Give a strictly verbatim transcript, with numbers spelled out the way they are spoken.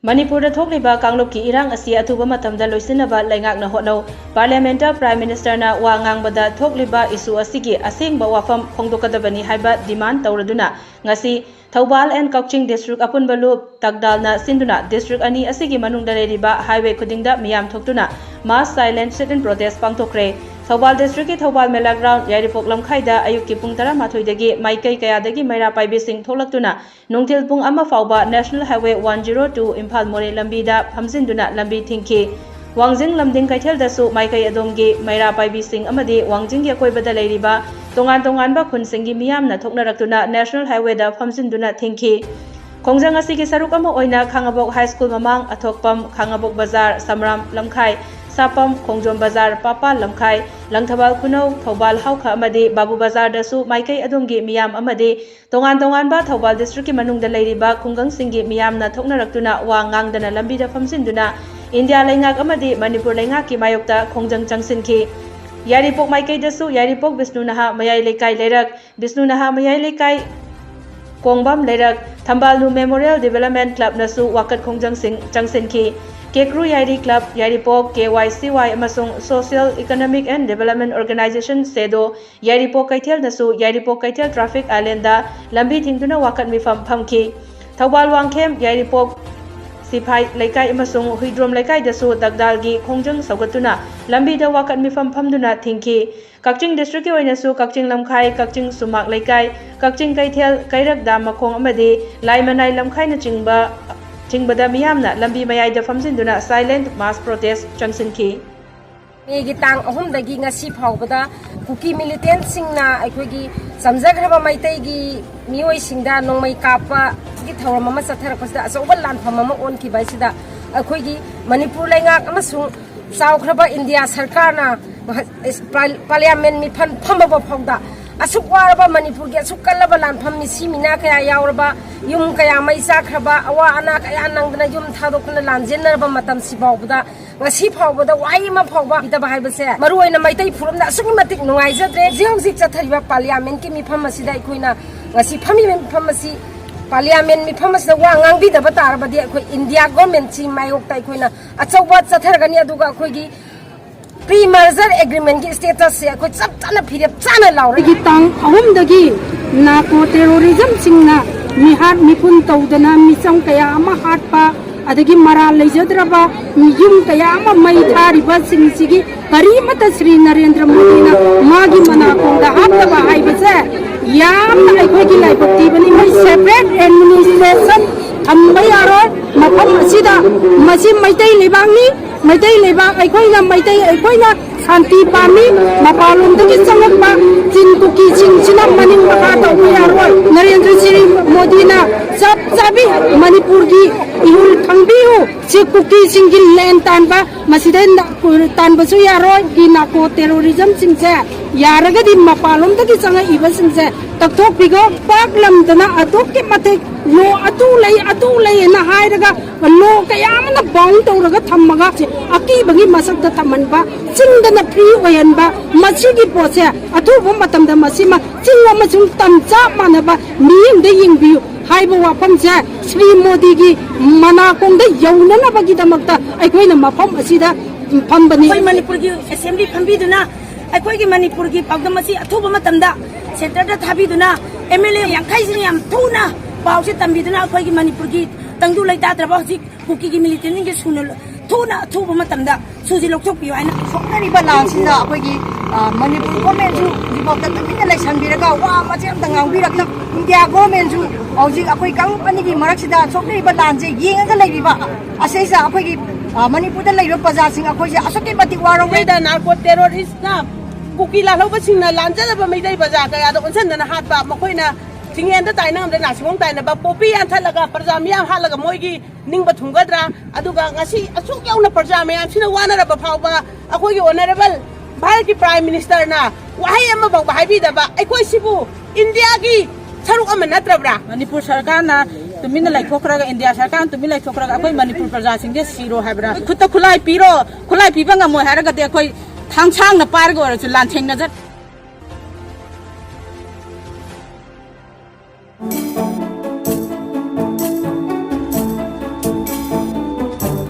ꯃꯅꯤꯄꯨꯔꯗ ꯊꯣꯛꯂꯤꯕ ꯀꯥꯡꯂꯨꯞꯀꯤ ꯏꯔꯥꯡ ꯑꯁꯤ ꯑꯊꯨꯕ ꯃꯇꯝꯗ ꯂꯣꯏꯁꯤꯟꯅꯕ ꯂꯩꯉꯥꯛꯅ ꯍꯣꯠꯅꯧ꯫ ꯄꯥꯔꯂꯤꯌꯥꯃꯦꯟꯠꯇ Prime Minister ꯅ ꯋꯥ ꯉꯥꯡꯕꯗ ꯊꯣꯛꯂꯤꯕ issue ꯑꯁꯤꯒꯤ ꯑꯁꯦꯡꯕ ꯋꯥꯐꯝ ꯐꯣꯡꯗꯣꯛꯀꯗꯕꯅꯤ ꯍꯥꯏꯕ demand ꯇꯧꯔꯗꯨꯅ ꯉꯁꯤ ꯊꯧꯕꯥꯜ and ꯀꯛꯆꯤꯡ district ꯑꯄꯨꯟꯕ ꯂꯨꯞ ꯇꯛꯗꯥꯜꯅ ꯁꯤꯟꯗꯨꯅ district ꯑꯅꯤ ꯑꯁꯤꯒꯤ ꯃꯅꯨꯡꯗ ꯂꯩꯔꯤꯕ highway ꯈꯨꯗꯤꯡꯗ ꯃꯤꯌꯥꯝ ꯊꯣꯛꯇꯨꯅ mass silent sit-in protest ꯄꯥꯡꯊꯣꯛꯈ꯭ꯔꯦ꯫ Thoubal district ꯀꯤ ꯊꯧꯕꯥꯜ ꯃꯦꯂꯥ ground ꯌꯥꯏꯔꯤꯄꯣꯛ ꯂꯝꯈꯥꯏꯗ ꯑꯌꯨꯛꯀꯤ ꯄꯨꯡ ꯇꯔꯥꯃꯥꯊꯣꯏꯗꯒꯤ ꯃꯥꯏꯀꯩ ꯀꯌꯥꯗꯒꯤ ꯃꯩꯔꯥ ꯄꯥꯏꯕꯤꯁꯤꯡ ꯊꯣꯛꯂꯛꯇꯨꯅ ꯅꯨꯡꯊꯤꯜ ꯄꯨꯡ ꯑꯃ ꯐꯥꯎꯕ National Highway one zero two Imphal ꯃꯣꯔꯦ ꯂꯝꯕꯤꯗ ꯐꯝꯖꯤꯟꯗꯨꯅ ꯂꯝꯕꯤ ꯊꯤꯡꯈꯤ꯫ ꯋꯥꯡꯖꯤꯡ ꯂꯝꯗꯤꯡ ꯀꯩꯊꯦꯜꯗꯁꯨ ꯃꯥꯏꯀꯩ ꯑꯗꯣꯝꯒꯤ ꯃꯩꯔꯥ ꯄꯥꯏꯕꯤꯁꯤꯡ ꯑꯃꯗꯤ ꯋꯥꯡꯖꯤꯡꯒꯤ ꯑꯀꯣꯏꯕꯗ ꯂꯩꯔꯤꯕ ꯇꯣꯉꯥꯟ ꯇꯣꯉꯥꯟꯕ ꯈꯨꯟꯁꯤꯡꯒꯤ ꯃꯤꯌꯥꯝꯅ ꯊꯣꯛꯅꯔꯛꯇꯨꯅ National Highway ꯗ ꯐꯝꯖꯤꯟꯗꯨꯅ ꯊꯤꯡꯈꯤ꯫ ꯈꯣꯡꯖꯪ ꯑꯁꯤꯒꯤ ꯁꯔꯨꯛ ꯑꯃ ꯑꯣꯏꯅ ꯈꯥꯉꯕꯣꯛ High School ꯃꯃꯥꯡ, ꯑꯊꯣꯛꯄꯝ, ꯈꯥꯉꯕꯣꯛ ꯕꯖꯥꯔ, ꯁꯝꯔꯥꯝ ꯂꯝꯈꯥꯏ, ꯁꯥꯄꯝ, ꯈꯣꯡꯖꯣꯝ ꯕꯖꯥꯔ, ꯄꯥꯄꯥ ꯂꯝꯈꯥꯏ, ꯂꯪꯊꯕꯥꯜ ꯈꯨꯅꯧ, ꯊꯧꯕꯥꯜ ꯍꯥꯎꯈ ꯑꯃꯗꯤ ꯕꯥꯕꯨ ꯕꯖꯥꯔꯗꯁꯨ ꯃꯥꯏꯀꯩ ꯑꯗꯣꯝꯒꯤ ꯃꯤꯌꯥꯝ ꯑꯃꯗꯤ ꯇꯣꯉꯥꯟ ꯇꯣꯉꯥꯟꯕ ꯊꯧꯕꯥꯜ district ꯀꯤ ꯃꯅꯨꯡꯗ ꯂꯩꯔꯤꯕ ꯈꯨꯡꯒꯪꯁꯤꯡꯒꯤ ꯃꯤꯌꯥꯝꯅ ꯊꯣꯛꯅꯔꯛꯇꯨꯅ ꯋꯥ ꯉꯥꯡꯗꯅ ꯂꯝꯕꯤꯗ ꯐꯝꯖꯤꯟꯗꯨꯅ ꯏꯟꯗꯤꯌꯥ ꯂꯩꯉꯥꯛ ꯑꯃꯗꯤ ꯃꯅꯤꯄꯨꯔ ꯂꯩꯉꯥꯛꯀꯤ ꯃꯥꯌꯣꯛꯇ ꯈꯣꯡꯖꯪ ꯆꯪꯁꯤꯟꯈꯤ꯫ ꯌꯥꯏꯔꯤꯄꯣꯛ ꯃꯥꯏꯀꯩꯗꯁꯨ ꯌꯥꯏꯔꯤꯄꯣꯛ ꯕꯤꯁꯅꯨ ꯅꯍꯥ ꯃꯌꯥꯏ ꯂꯩꯀꯥꯏ ꯂꯩꯔꯛ, ꯕꯤꯁꯅꯨ ꯅꯍꯥ ꯃꯌꯥꯏ ꯂꯩꯀꯥꯏ ꯀꯣꯡꯕꯝ ꯂꯩꯔꯛ, ꯊꯝꯕꯥꯜꯅꯨ Memorial Development Club ꯅꯁꯨ ꯋꯥꯀꯠ ꯈꯣꯡꯖꯪꯁꯤꯡ ꯆꯪꯁꯤꯟꯈꯤ꯫ ꯀꯦꯀ꯭ꯔꯨ ꯌꯥꯏꯔꯤ Club, ꯌꯥꯏꯔꯤꯄꯣꯛ, K Y C Y ꯑꯃꯁꯨꯡ Social Economic and Development Organization, ꯁꯦꯗꯣ, ꯌꯥꯏꯔꯤꯄꯣꯛ ꯀꯩꯊꯦꯜꯅꯁꯨ ꯌꯥꯏꯔꯤꯄꯣꯛ ꯀꯩꯊꯦꯜ traffic island ꯗ ꯂꯝꯕꯤ ꯊꯤꯡꯗꯨꯅ ꯋꯥꯀꯠ ꯃꯤꯐꯝ ꯐꯝꯈꯤ꯫ ꯊꯧꯕꯥꯜ ꯋꯥꯡꯈꯦꯝ, ꯌꯥꯏꯔꯤꯄꯣꯛ ꯁꯤꯐꯥꯏ ꯂꯩꯀꯥꯏ ꯑꯃꯁꯨꯡ ꯍꯨꯏꯗ꯭ꯔꯣꯝ ꯂꯩꯀꯥꯏꯗꯁꯨ ꯗꯛꯗꯥꯜꯒꯤ ꯈꯣꯡꯖꯪ ꯁꯧꯒꯠꯇꯨꯅ ꯂꯝꯕꯤꯗ ꯋꯥꯀꯠ ꯃꯤꯐꯝ ꯐꯝꯗꯨꯅ ꯊꯤꯡꯈꯤ꯫ ꯀꯛꯆꯤꯡ district ꯀꯤ ꯑꯣꯏꯅꯁꯨ ꯀꯛꯆꯤꯡ ꯂꯝꯈꯥꯏ, ꯀꯛꯆꯤꯡ ꯁꯨꯃꯥꯛ ꯂꯩꯀꯥꯏ, ꯀꯛꯆꯤꯡ ꯀꯩꯊꯦꯜ, ꯀꯩꯔꯛ ꯗꯥꯝ ꯃꯈꯣꯡ ꯑꯃꯗꯤ ꯂꯥꯏꯃꯅꯥꯏ ꯂꯝꯈꯥꯏꯅꯆꯤꯡꯕ, ꯆꯤꯡꯕꯗ ꯃꯤꯌꯥꯝꯅ ꯂꯝꯕꯤ ꯃꯌꯥꯏꯗ ꯐꯝꯖꯤꯟꯗꯨꯅ silent mass protest ꯆꯪꯁꯤꯟꯈꯤ꯫ ꯃꯦꯒꯤ ꯇꯥꯡ ꯑꯍꯨꯝꯗꯒꯤ ꯉꯁꯤ ꯐꯥꯎꯕꯗ ꯀꯨꯀꯤ militantꯁꯤꯡꯅ ꯑꯩꯈꯣꯏꯒꯤ ꯆꯝꯖꯈ꯭ꯔꯕ ꯃꯩꯇꯩꯒꯤ ꯃꯤꯑꯣꯏꯁꯤꯡꯗ ꯅꯣꯡꯃꯩ ꯀꯥꯞꯄꯒꯤ ꯊꯧꯔꯝ ꯑꯃ ꯆꯠꯊꯔꯛꯄꯁꯤꯗ ꯑꯆꯧꯕ ꯂꯥꯟꯐꯝ ꯑꯃ ꯑꯣꯟꯈꯤꯕ ꯑꯁꯤꯗ ꯑꯩꯈꯣꯏꯒꯤ ꯃꯅꯤꯄꯨꯔ ꯂꯩꯉꯥꯛ ꯑꯃꯁꯨꯡ ꯆꯥꯎꯈ꯭ꯔꯕ ꯏꯟꯗꯤꯌꯥ ꯁꯔꯀꯥꯔꯅ ꯄꯥꯔ-, ꯄꯥꯔꯂꯤꯌꯥꯃꯦꯟ ꯃꯤꯐꯝ ꯐꯝꯃꯕ ꯐꯥꯎꯗ ꯑꯁꯨꯛ ꯋꯥꯔꯕ ꯃꯅꯤꯄꯨꯔꯒꯤ ꯑꯁꯨꯛ ꯀꯜꯂꯕ ꯂꯥꯟꯐꯝ, ꯃꯤꯁꯤ ꯃꯤꯅꯥ ꯀꯌꯥ ꯌꯥꯎꯔꯕ, ꯌꯨꯝ ꯀꯌꯥ ꯃꯩ ꯆꯥꯛꯈ꯭ꯔꯕ, ꯑꯋꯥ ꯑꯅꯥ ꯀꯌꯥ ꯅꯪꯗꯅ ꯌꯨꯝ ꯊꯥꯗꯣꯛꯇꯨꯅ ꯂꯥꯟꯖꯦꯟꯅꯔꯕ ꯃꯇꯝꯁꯤ ꯐꯥꯎꯕꯗ, ꯉꯁꯤ ꯐꯥꯎꯕꯗ ꯋꯥꯍꯩ ꯑꯃ ꯐꯥꯎꯕ ꯄꯤꯗꯕ ꯍꯥꯏꯕꯁꯦ, ꯃꯔꯨ ꯑꯣꯏꯅ ꯃꯩꯇꯩ ꯐꯨꯔꯨꯞꯅ ꯑꯁꯨꯛꯀꯤ ꯃꯇꯤꯛ ꯅꯨꯡꯉꯥꯏꯖꯗ꯭ꯔꯦ꯫ ꯍꯧꯖꯤꯛ ꯍꯧꯖꯤꯛ ꯆꯠꯊꯔꯤꯕ ꯄꯥꯔꯂꯤꯌꯥꯃꯦꯟꯠꯀꯤ ꯃꯤꯐꯝ ꯑꯁꯤꯗ ꯑꯩꯈꯣꯏꯅ ꯉꯁꯤ ꯐꯝꯃꯤꯕ ꯃꯤꯐꯝ ꯑꯁꯤ, ꯄꯥꯔꯂꯤꯌꯥꯃꯦꯟꯠ ꯃꯤꯐꯝ ꯑꯁꯤꯗ ꯋꯥ ꯉꯥꯡꯕꯤꯗꯕ ꯇꯥꯔꯕꯗꯤ ꯑꯩꯈꯣꯏ ꯏꯟꯗꯤꯌꯥ ꯒꯣꯔꯃꯦꯟꯠꯁꯤ ꯃꯥꯌꯣꯛꯇ ꯑꯩꯈꯣꯏꯅ ꯑꯆꯧꯕ ꯆꯠꯊꯔꯒꯅꯤ꯫ ꯑꯗꯨꯒ ꯑꯩꯈꯣꯏꯒꯤ ꯄ꯭ꯔꯤ ꯃꯔꯖꯔ ꯑꯦꯒ꯭ꯔꯤꯃꯦꯟꯠꯀꯤ ꯁ꯭ꯇꯦꯇꯁꯁꯦ ꯑꯩꯈꯣꯏ ꯆꯞ ꯆꯥꯅ ꯐꯤꯔꯦꯞ ꯆꯥꯅ ꯂꯥꯎꯔꯦ꯫ ꯑꯩꯒꯤ ꯇꯥꯡ ꯑꯍꯨꯝꯗꯒꯤ ꯅꯥꯔꯀꯣ ꯇꯦꯔꯣꯔꯤꯖꯝꯁꯤꯡꯅ ꯃꯤꯍꯥꯠ ꯃꯤꯄꯨꯟ ꯇꯧꯗꯅ ꯃꯤꯆꯝ ꯀꯌꯥ ꯑꯃ ꯍꯥꯠꯄ, ꯑꯗꯒꯤ ꯃꯔꯥꯜ ꯂꯩꯖꯗ꯭ꯔꯕ ꯌꯨꯝ ꯀꯌꯥ ꯑꯃ ꯃꯩ ꯊꯥꯔꯤꯕꯁꯤꯡꯁꯤꯒꯤ ꯀꯔꯤꯃꯠꯇ ꯁ꯭ꯔꯤ ꯅꯔꯦꯟꯗ꯭ꯔ ꯃꯣꯗꯤꯅ ꯃꯥꯒꯤ ꯃꯅꯥꯀꯣꯡꯗ ꯍꯥꯞꯇꯕ ꯍꯥꯏꯕꯁꯦ ꯌꯥꯝꯅ ꯑꯩꯈꯣꯏꯒꯤ ꯂꯥꯏꯕꯛ ꯊꯤꯕꯅꯤ꯫ ꯃꯣꯏ ꯁꯦꯄꯔꯦꯠ ꯑꯦꯗꯃꯤꯅꯤꯁꯇ꯭ꯔꯦꯁꯟ ꯊꯝꯕ ꯌꯥꯔꯣꯏ ꯃꯐꯝ ꯑꯁꯤꯗ꯫ ꯃꯁꯤ ꯃꯩꯇꯩ ꯂꯩꯕꯥꯛꯅꯤ꯫ ꯃꯩꯇꯩ ꯂꯩꯕꯥꯛ ꯑꯩꯈꯣꯏꯅ, ꯃꯩꯇꯩ ꯑꯩꯈꯣꯏꯅ ꯁꯥꯟꯇꯤ ꯄꯥꯝꯃꯤ꯫ ꯃꯄꯥꯟꯂꯣꯝꯗꯒꯤ ꯆꯪꯂꯛꯄ ꯆꯤꯟ ꯀꯨꯀꯤꯁꯤꯡꯁꯤꯅ ꯃꯅꯤꯡ ꯃꯈꯥ ꯇꯧꯕ ꯌꯥꯔꯣꯏ꯫ ꯅꯔꯦꯟꯗ꯭ꯔ ꯁ꯭ꯔꯤ ꯃꯣꯗꯤꯅ ꯆꯞ ꯆꯥꯕꯤ ꯃꯅꯤꯄꯨꯔꯒꯤ ꯏꯍꯨꯜ ꯈꯪꯕꯤꯌꯨ꯫ ꯁꯤ ꯀꯨꯀꯤꯁꯤꯡꯒꯤ ꯂꯦꯟ ꯇꯥꯟꯕ, ꯃꯁꯤꯗ ꯅ-, ꯇꯥꯟꯕꯁꯨ ꯌꯥꯔꯣꯏ꯫ ꯒꯤ ꯅꯥꯔꯀꯣ ꯇꯦꯔꯣꯔꯤꯖꯝꯁꯤꯡꯁꯦ ꯌꯥꯔꯒꯗꯤ ꯃꯄꯥꯟꯂꯣꯝꯗꯒꯤ ꯆꯪꯉꯛꯏꯕꯁꯤꯡꯁꯦ ꯀꯛꯊꯣꯛꯄꯤꯈꯣ꯫ ꯄꯥꯛꯂꯝꯗꯅ ꯑꯗꯨꯛꯀꯤ ꯃꯇꯤꯛ ꯂꯣ ꯑꯗꯨ ꯂꯩ, ꯑꯗꯨ ꯂꯩ ꯍꯥꯏꯅ ꯍꯥꯏꯔꯒ ꯂꯣ ꯀꯌꯥ ꯑꯃꯅ ꯕꯥꯎꯟ ꯇꯧꯔꯒ ꯊꯝꯃꯒ ꯑꯀꯤꯕꯒꯤ ꯃꯁꯛꯇ ꯊꯝꯍꯟꯕ, ꯆꯤꯡꯗꯅ ꯐ꯭ꯔꯤ ꯑꯣꯏꯍꯟꯕ, ꯃꯁꯤꯒꯤ ꯄꯣꯠꯁꯦ ꯑꯊꯨꯕ ꯃꯇꯝꯗ ꯃꯁꯤꯃ ꯆꯤꯡ ꯑꯃꯁꯨꯡ ꯇꯝ ꯆꯞ ꯃꯥꯟꯅꯕ ꯃꯤꯠꯌꯦꯡꯗ ꯌꯦꯡꯕꯤꯌꯨ ꯍꯥꯏꯕ ꯋꯥꯐꯝꯁꯦ ꯁ꯭ꯔꯤ ꯃꯣꯗꯤꯒꯤ ꯃꯅꯥꯀꯣꯡꯗ ꯌꯧꯅꯅꯕꯒꯤꯗꯃꯛꯇ ꯑꯩꯈꯣꯏꯅ ꯃꯐꯝ ꯑꯁꯤꯗ ꯐꯝꯕꯅꯤ꯫ ꯑꯩꯈꯣꯏ ꯃꯅꯤꯄꯨꯔꯒꯤ ꯑꯦꯁꯦꯝꯕ꯭ꯂꯤ ꯐꯝꯕꯤꯗꯨꯅ ꯑꯩꯈꯣꯏꯒꯤ ꯃꯅꯤꯄꯨꯔꯒꯤ ꯄꯥꯎꯗꯝ ꯑꯁꯤ ꯑꯊꯨꯕ ꯃꯇꯝꯗ ꯁꯦꯟꯇꯔꯗ ꯊꯥꯕꯤꯗꯨꯅ ꯑꯦꯝ ꯑꯦꯜ ꯑꯦ ꯌꯥꯡꯈꯩꯁꯤꯅ ꯌꯥꯝ ꯊꯨꯅ ꯄꯥꯎꯁꯦ ꯇꯝꯕꯤꯗꯨꯅ ꯑꯩꯈꯣꯏꯒꯤ ꯃꯅꯤꯄꯨꯔꯒꯤ ꯇꯪꯗꯨ ꯂꯩꯇꯥꯗ꯭ꯔꯕ ꯍꯧꯖꯤꯛ ꯀꯨꯀꯤꯒꯤ ꯃꯤꯂꯤꯇꯦꯟꯁꯤꯡꯁꯦ ꯁꯨꯅ ꯊꯨꯅ ꯑꯊꯨꯕ ꯃꯇꯝꯗ ꯁꯨꯁꯤ ꯂꯧꯊꯣꯛꯄꯤꯌꯨ ꯍꯥꯏꯅ꯫ ꯁꯣꯛꯅꯔꯤꯕ ꯂꯥꯟꯁꯤꯗ ꯑꯩꯈꯣꯏꯒꯤ, ꯑ, ꯃꯅꯤꯄꯨꯔ ꯒꯣꯔꯃꯦꯟꯁꯨ ꯍꯧꯖꯤꯛꯐꯥꯎꯗ ꯇꯨꯃꯤꯟꯅ ꯂꯩꯁꯟꯕꯤꯔꯒ ꯋꯥ ꯃꯆꯦꯠ ꯑꯝꯇ ꯉꯥꯡꯕꯤꯔꯛꯇ ꯏꯟꯗꯤꯌꯥ ꯒꯣꯔꯃꯦꯟꯁꯨ ꯍꯧꯖꯤꯛ ꯑꯩꯈꯣꯏ ꯀꯥꯡꯂꯨꯞ ꯑꯅꯤꯒꯤ ꯃꯔꯛꯁꯤꯗ ꯁꯣꯛꯅꯔꯤꯕ ꯂꯥꯟꯁꯦ ꯌꯦꯡꯉꯒ ꯂꯩꯔꯤꯕ ꯑꯁꯤꯁꯤꯗ ꯑꯩꯈꯣꯏꯒꯤ, ꯑ, ꯃꯅꯤꯄꯨꯔꯗ ꯂꯩꯔꯤꯕ ꯄ꯭ꯔꯖꯥꯁꯤꯡ ꯑꯩꯈꯣꯏꯁꯦ ꯑꯁꯨꯛꯀꯤ ꯃꯇꯤꯛ ꯋꯥꯔꯧꯔꯦ꯫ ꯃꯩꯇꯩꯗ ꯅꯥꯔꯀꯣ ꯇꯦꯔꯣꯔꯤꯁꯅ ꯀꯨꯀꯤ ꯂꯥꯜꯍꯧꯕꯁꯤꯡꯅ ꯂꯥꯟꯖꯗꯕ ꯃꯩꯇꯩ ꯄ꯭ꯔꯖꯥ ꯀꯌꯥꯗ ꯑꯣꯟꯁꯤꯟꯗꯅ ꯍꯥꯠꯄ, ꯃꯈꯣꯏꯅ ꯊꯤꯡꯉꯦꯟꯗ ꯇꯥꯏꯅ ꯉꯝꯗ꯭ꯔꯦ, ꯅꯥꯁꯤꯡꯈꯣꯡ ꯇꯥꯏꯅꯕ, ꯄꯣꯄꯤ ꯌꯥꯟꯊꯠꯂꯒ ꯄ꯭ꯔꯖꯥ ꯃꯤꯌꯥꯝ ꯍꯥꯠꯂꯒ ꯃꯣꯏꯒꯤ ꯅꯤꯡꯕ ꯊꯨꯡꯒꯗ꯭ꯔꯥ? ꯑꯗꯨꯒ ꯉꯁꯤ ꯑꯁꯨꯛ ꯌꯧꯅ ꯄ꯭ꯔꯖꯥ ꯃꯌꯥꯝꯁꯤꯅ ꯋꯥꯅꯔꯕ ꯐꯥꯎꯕ ꯑꯩꯈꯣꯏꯒꯤ ꯑꯣꯅꯔꯦꯕꯜ ꯚꯥꯔꯠꯀꯤ ꯄ꯭ꯔꯥꯏꯝ ꯃꯤꯅꯤꯁꯇꯔꯅ ꯋꯥꯍꯩ ꯑꯃꯐꯥꯎꯕ ꯍꯥꯏꯕꯤꯗꯕ ꯑꯩꯈꯣꯏꯁꯤꯕꯨ ꯏꯟꯗꯤꯌꯥꯒꯤ ꯁꯔꯨꯛ ꯑꯃ ꯅꯠꯇ꯭ꯔꯕ꯭ꯔꯥ? ꯃꯅꯤꯄꯨꯔ ꯁꯔꯀꯥꯔꯅ ꯇꯨꯃꯤꯟꯅ ꯂꯩꯊꯣꯛꯈ꯭ꯔꯒ, ꯏꯟꯗꯤꯌꯥ ꯁꯔꯀꯥꯔꯅ ꯇꯨꯃꯤꯟ ꯂꯩꯊꯣꯛꯈ꯭ꯔꯒ ꯑꯩꯈꯣꯏ ꯃꯅꯤꯄꯨꯔ ꯄ꯭ꯔꯖꯥꯁꯤꯡꯁꯦ ꯁꯤꯔꯣ ꯍꯥꯏꯕ꯭ꯔꯥ? ꯈꯨꯠꯇ ꯈꯨꯠꯂꯥꯏ ꯄꯤꯔꯣ, ꯈꯨꯠꯂꯥꯏ ꯄꯤꯕ ꯉꯝꯃꯣꯏ ꯍꯥꯏꯔꯒꯗꯤ ꯑꯩꯈꯣꯏ ꯊꯥꯡꯁꯥꯡꯅ ꯄꯥꯏꯔꯒ ꯑꯣꯏꯔꯁꯨ ꯂꯥꯟꯊꯦꯡꯅꯖꯠ